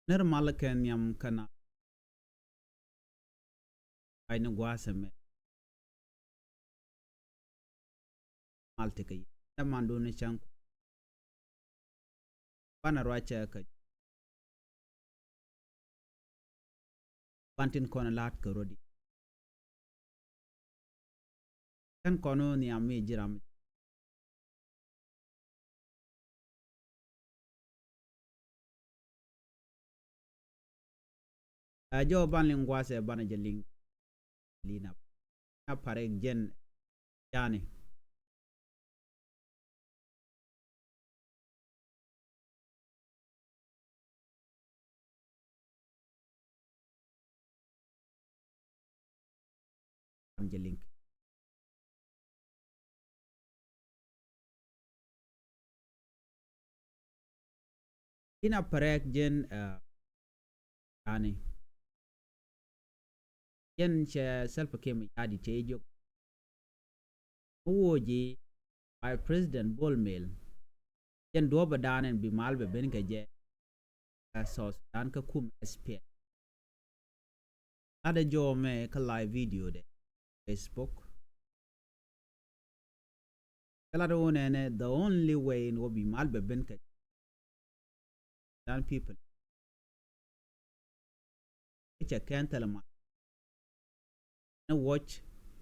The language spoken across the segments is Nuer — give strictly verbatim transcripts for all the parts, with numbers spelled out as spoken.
Nɛr mal kɛ nhiam kä na. Ay ni gua̱a̱th ɛmɛ. Mal tekɛ yɛ. Nɛ mandun ni cäŋ. Banɛ ruacɛ kä. Ban tin kɔn la̱t kä rodi. Kɛn kɔn ni ami jiram. Ɛ jɔw ban liŋ gua̱a̱th ɛ banɛ jɛ liŋ. Li̱n ap. Ap parɛ jɛn yani. Jɛ liŋ. Inä pärɛk jɛn, ɛ, yani. Jɛn cɛ Salva Kiir Mayardit cɛ jiök. Mi wuɔ̱c i̱ Vice President Bol Mel. Jɛn duɔ̱ɔ̱p ɛ da̱a̱n ɛn bi mal bɛ ben kɛ jɛ. Ɛ South Sudan kä kum S P L. Latdɛ jɔw mɛ kä live video dɛ Facebook. Kä latdɛ wä nɛnɛ, the only way in wä bi mal bɛ ben kɛ Sudan people. Cɛ kɛn thilɛ mal. Ni wuɔ̱c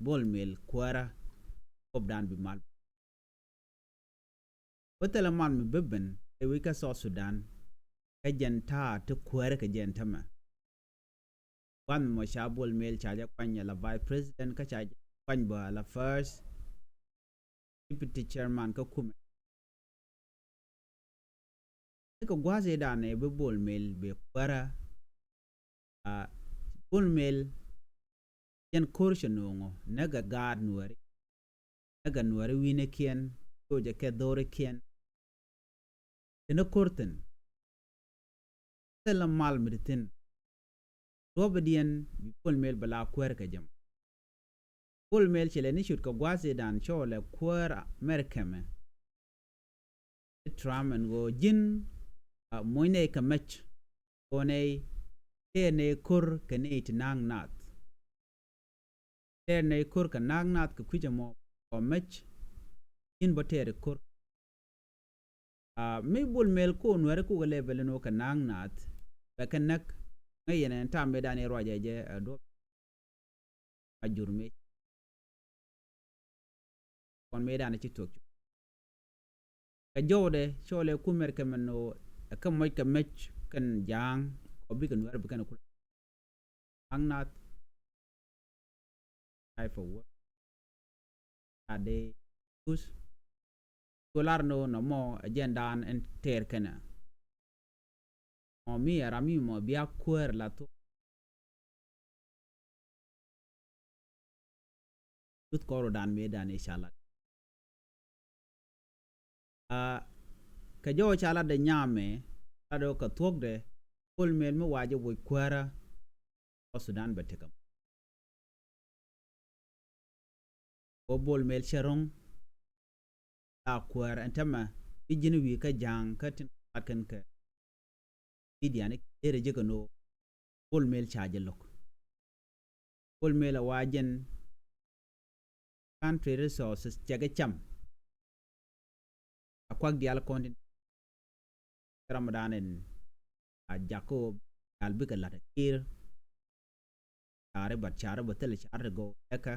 Bol Mel kuäärä kop dan bi mal. Wä thilɛ mal mi bi ben ɛ wi̱c kä South Sudan. Kä jɛn ta̱a̱ ti kuäärä kɛ jɛn tämɛ. Gua̱n mɔ ca Bol Mel ca jɛ kuany ala Vice President kä ca jɛ kuany bä ala first Deputy Chairman kä kumɛ. Ni kɛ gua̱a̱th i̱ da̱a̱n ɛ bi Bol Mel bɛ kuäärä. A, Bol Mel jɛn ko̱r cɛ no̱o̱ŋɔ nɛ gɛ gaat Nuääri. Nɛ gɛ Nuääri wi̱nɛkiɛn, cocɛ kɛ dho̱rikiɛn. Ti ni ko̱r thi̱n. Thilɛ mal mi ti thi̱n. Duɔ̱ɔ̱pidiɛn bi Bol Mel bɛ la kuäär kɛ jɛ mɔ. Bol Mel cɛ lɛ ni cut kɛ gua̱a̱th i̱ da̱a̱n cɔɔlɛ kuäär America mɛ. Ti Trump ɛn ɣöö ji̱n, a, moc nɛy kɛ mɛc. Kɔn nɛy tɛɛr nɛy ko̱r kɛ nɛy ti na̱a̱ŋ naath. Tɛɛr nɛy ko̱r kɛ na̱a̱ŋ naath kɛ kui̱c ɛmɔ kɔ mɛc. Ji̱n bä tɛɛr ko̱r. A, mi Bol Mel ko Nuääri kukɛ lɛ bɛl ni wä kɛ na̱a̱ŋ naath. Bɛ kɛ näk ŋäc yɛn ɛn tam mëë dan i̱ ruacɛ jɛ, ɛ, duɔ̱p. A jur mëë. Kɔn mëë dan ci tuɔk cu. Kɛ jɔwdɛ cɔɔlɛ kumɛr kɛ mɛn ɣöö ɛ kɛ moc kɛ mɛc kɛn ja̱a̱ŋ kɔ bikɛ Nuääri bikɛn kul. Aŋ nath. Type of work. A dee use. Cu lar ni ɣöö nɔmɔ ɛ jɛn daan ɛn tɛɛr kɛnɛ. Mɔ mi ɛ ram mi mɔ bia kuäär la thok. Duth kɔr ɔ dan mëë dan i̱ ca lat. A, kɛ jɔw ca lat dɛ nyamɛ, lat dɛ kɛ thuɔ̱kdɛ, Bol Mel mi wacɛ woc kuäärä, South Sudan bɛ tekɛ mɔ. Kɔ Bol Mel cɛ ro̱ŋ, la kuäär ɛn tämɛ, i̱ ji̱n wi̱i̱ kä ja̱a̱ŋ kä tin lat kɛn kɛ. Media ni derɛ jɛ kɛ no̱o̱. Bol Mel ca jɛ lo̱k. Bol Mel a wa jɛn country resources cɛ kɛ cam. A kuak diaal kɔn tin. Ramadan in a jakä diaal bikɛ lat a Kiir. Cari bat cari bat thil cari gɔw ɛkä.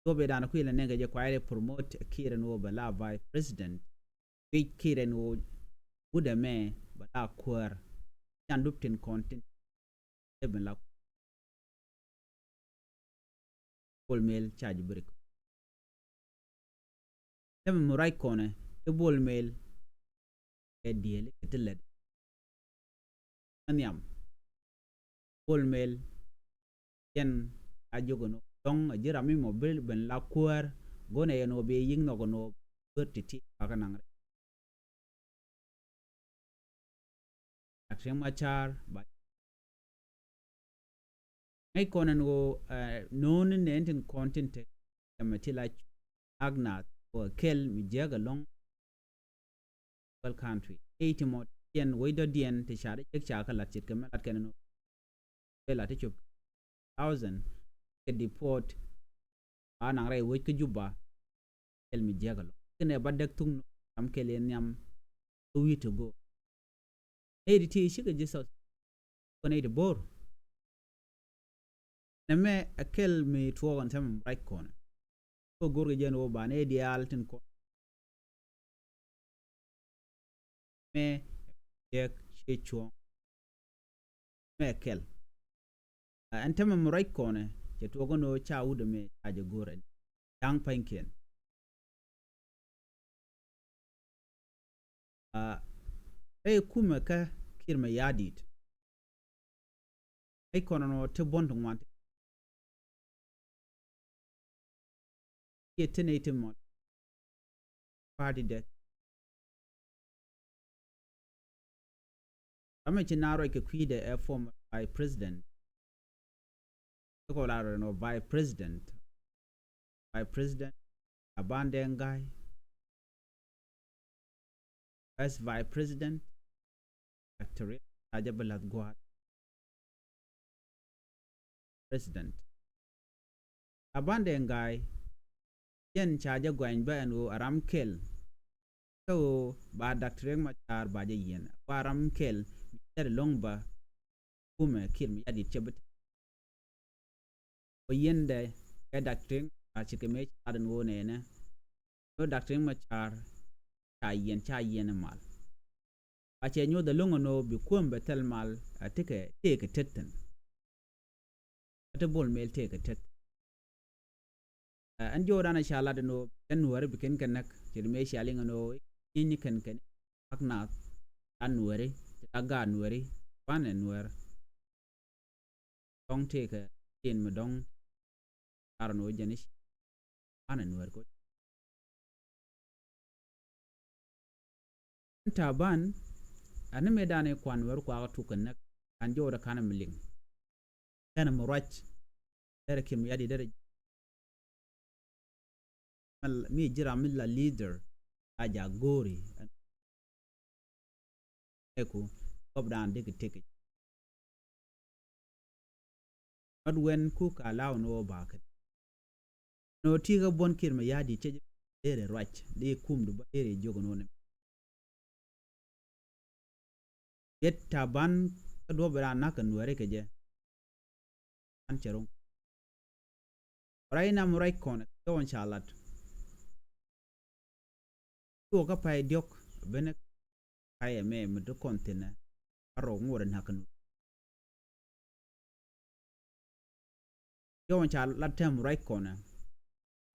Duɔp i̱ dan kuilɛ nɛn kɛ jɛ kuay rɛ promote Kiir ɛn wä bɛ la vice president. Wi̱c Kiir ɛn wä wut ɛmɛ bɛ la kuäär. Can dup tin kɔn tin. Ɛ ben la Bol Mel ca ji̱ birik. Tɛmɛ mi ruac kɔnɛ i̱ Bol Mel kɛ diëël kɛ ti lɛt. Ɛ nhiam. Bol Mel jɛn a jiök ɛn ɣöö dɔ̱ŋ a ji̱ ram mi mɔ bi ben la kuäär. Go̱nɛ yɛn ɣöö bi yi̱k nhɔk ɛn ɣöö kuäär ti̱ti̱ bakä naŋ rɛy. Riek Machar ba ŋäc kɔn ɛn ɣöö, ɛ, no̱o̱ni nɛn tin kɔn tin te. Tɛmɛ ti la cu ak naath kɔ kɛl mi jiäk ɛlɔ̱ŋ. Well country. Ey ti mɔ Yɛn wec dɔ̱diɛn ti ca dee cek ca kä lat ce̱tkɛ mɛ lat kɛn ni nɔ. Kɛ lat ti cop thousand kɛ deport. A naŋ rɛy wec kä Juba. Kɛl mi jiäk alɔ kɛn ɛ ba däk thuk nɔ ram kɛl in nhiam. Kä wi̱i̱ ti go̱o̱r nɛy ti ti cikɛ ji̱ South. Kɛ nɛy ti bo̱o̱r. Nɛ mɛ ɛ kɛl mi tuɔɔk ɛn tɛmɛ mi ruac kɔnɛ. Kɛ go̱o̱r kɛ jɛn wä ba nɛy diaal tin kɔn. Mɛ jek ci cuɔ̱ŋ. Mɛ kɛl. A, ɛn tɛmɛ mi ruac kɔnɛ cɛ tuɔɔk ɛn ɣöö ca wut ɛmɛ ca jɛ go̱o̱r ɛn. Da̱ŋ pa̱nykiɛn. A, rɛy kumɛ kä Kiir Mayardit. Rɛy kɔnɛ nɔ ti buɔ̱n ti ŋuan ti kiɛ ti nɛy ti mɔl. Party dɛ. Ram mi ci naath ruac kɛ kui̱dɛ ɛ former vice president. Ti kɔ la rɔ nɔ vice president. Vice president Taban Deng Gai. First vice president Doctor Riek Machar ca jɛ bi la̱th gua̱a̱th. President Taban Deng Gai. Jɛn ca jɛ guany bä ɛn ɣöö a ram kɛl. Kä ɣöö ba Doctor Riek Machar ba jɛ yiɛn. Ba ram kɛl mi cɛ lo̱ŋ ba kumɛ Kiir Mayardit cɛ bi te. Kɔ yiendɛ kɛ Doctor Riek Machar cikɛ mëë ca lat ɛn ɣöö nɛnɛ. Nɔ Doctor Riek Machar ca yiɛn, ca yiɛn mal. A cɛ nyoth ɛ lo̱ŋ ɛn ɣöö bi kuäm bɛ thil mal a tekɛ tëëkɛ tet thi̱n. Kä ti Bol Mel tëëkɛ tet. Ɛ, ɛn jɔwdan a ca lat ɛn ɣöö ɛn Nuääri bi kɛn kɛ näk, ce̱t mëë cia liŋ ɛn ɣöö nyieny kɛn kɛn ak naath a Nuääri, ti la gaat Nuääri, banɛ Nuäär. Dɔ̱ŋ tëëkɛ tin mi dɔ̱ŋ car ɛn ɣöö jɛn i̱ ci banɛ Nuäär koc. Ɛn Taban, ani mëë dan i̱ kuan Nuääri kuakä tuk kɛ näk, an jɔwdɛ kanɛ mi liŋ. Kɛn mi ruac derɛ Kiir Mayardit derɛ mi ji̱ ram mi la leader a ja go̱o̱ri. Ɛku gɔpdan dikɛ tëk i̱ mat wen ku ka law ni wä bakɛ. Nɔ ti̱i̱ kä buɔ̱n Kiir Mayardit cɛ jɛ derɛ ruac di kum du ba derɛ jiök nɔ ni. Yet Taban kä duɔ̱p ran nak kɛ Nuääri kɛ jɛ. An cɛ ro̱ŋ. Ruac nam ruac kɔn jɔwän ca lat. Tuɔɔk kä pay diɔ̱k ben pay ɛmɛ mi dɔ̱ kɔn thi̱n ɛ. A rɔw ŋuɔt ɛ nak kɛ Nuääri. Jɔwän ca lat tɛm ruac kɔnɛ.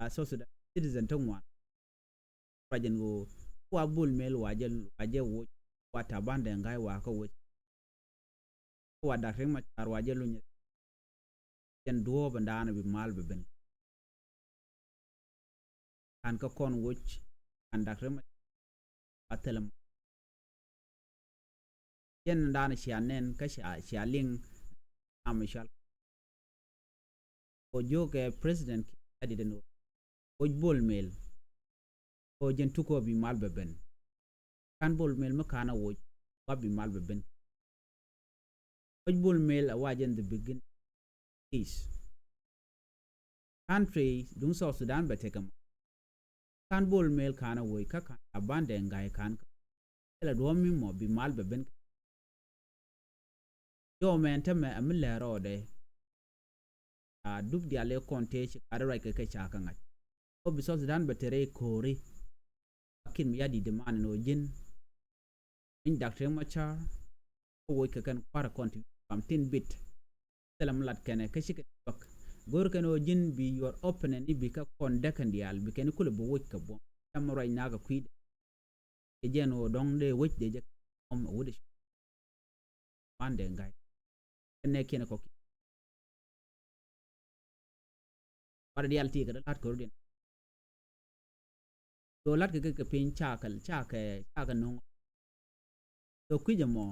A South Sudan citizen ti ŋuan. Ruac ɛn ɣöö wa Bol Mel wa jɛ, wa jɛ woc, wa Taban Deng Gai wa kä woc. Wa Doctor Riek Machar wa jɛ luny. Jɛn duɔ̱ɔ̱p ɛn daanɛ bi mal bɛ ben. Kan kä kɔn woc, kan Doctor Riek Machar a thilɛ mɔ. Jɛn daanɛ cia nɛn kä cia, cia liŋ. Am i̱ cual. Kɔ jiökɛ President Kiir Mayardit ɛn ɣöö woc Bol Mel. Kɔ jɛn tukɔ bi mal bɛ ben. Kan Bol Mel mi ka̱n a woc wa bi mal bɛ ben. Woc Bol Mel a wa jɛn the beginning peace. Country duŋ South Sudan bɛ tekɛ mɔ. Kan Bol Mel ka̱n a woc kä ka̱n Taban Deng Gai ka̱n kä. Thilɛ duɔ̱ɔ̱p mi mɔ bi mal bɛ ben. Jɔw mɛn tämɛ ɛ mi lɛr rɔɔdɛ. A dup diaal ëë kɔn tëë ci kat ruac kɛ kɛ ca kä ŋa̱c. Ɔ bi South Sudan bɛ te rɛy ko̱ri. A Kiir Mayardit demand ni ɔ ji̱n. Piny Doctor Riek Machar. Kä woc kɛ kɛn kua̱r kɔn ti kam tin bit. Thilɛ mi lat kɛnɛ kä cikɛ bäk. Go̱r kɛn ɔ ji̱n bi your opponent ni bi kä kɔn däkɛn diaal bi kɛn kulɛ bi woc kɛ buɔ̱m. Cam ruac nakä kui̱dɛ. Kɛ jɛn ɣöö dɔ̱ŋ dee wec dee jɛ kɔm ɛ wut i̱ man dee ŋa̱c. Kɛn nɛ kiɛn ɛ kɔk. Bat diaal ti kɛ dee la̱t kɛ rut in. Kɛ ɣöö la̱t kɛ kɛ piny cakɛ, cakɛ, cakɛ no̱ŋ. Kɛ kui̱c ɛmɔ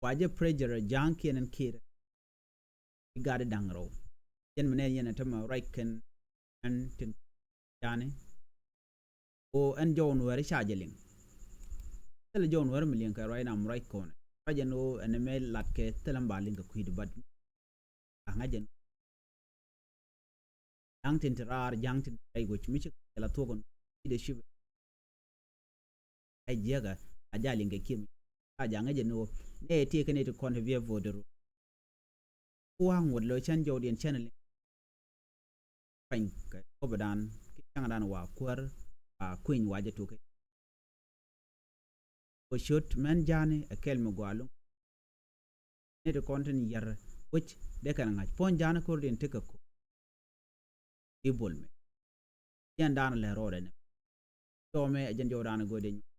wa jɛ pressure ja̱a̱ŋ kiɛn ɛn Kiir. I̱ gat i̱ da̱ŋ rɛw. Yɛn mi nɛ yɛn ɛ tämɛ ruac kɛn ɛn tin. Cani. Ko ɛn jɔw Nuääri ca jɛ liŋ. Thilɛ jɔw Nuäär mi liŋ kɛ ruac nam ruac kɔnɛ. Ruac ɛn ɣöö ɛn ɛmɛ lat kɛ thilɛ mi ba liŋ kɛ kui̱di, but a ŋa̱c ɛn ja̱ŋ tin ti raar, ja̱ŋ tin ti rɛc wec mi ci kɛ la thuɔk ɛn leadership. Ɛ jiäkä a jal in kɛ kiɛm. A ja̱ŋ ɛ jɛ ni ɣöö nɛ ti kɛn iti kɔn ti biɛ vote ru. Ku wa̱a̱ ŋuɔ̱t lö cɛn jɔwdiɛn cɛn liŋ. Pany kɛ kɔpdan ki cäŋdan wa kuäär wa kui̱ny wa jɛ tukä. Ko ciöt mɛn ja̱a̱ni ɛ kɛl mi gɔaa luŋ. Ni ti kɔn tin yɛr wec dee kɛn ŋa̱c puɔ̱ny ja̱a̱ni ko̱r din tekɛ ko. I̱ bol mi yɛn da̱a̱n lɛ rɔɔdɛ ni. Cɔmɛ ɛ jɛn jɔwdan go̱o̱dɛ nyuɔ̱th.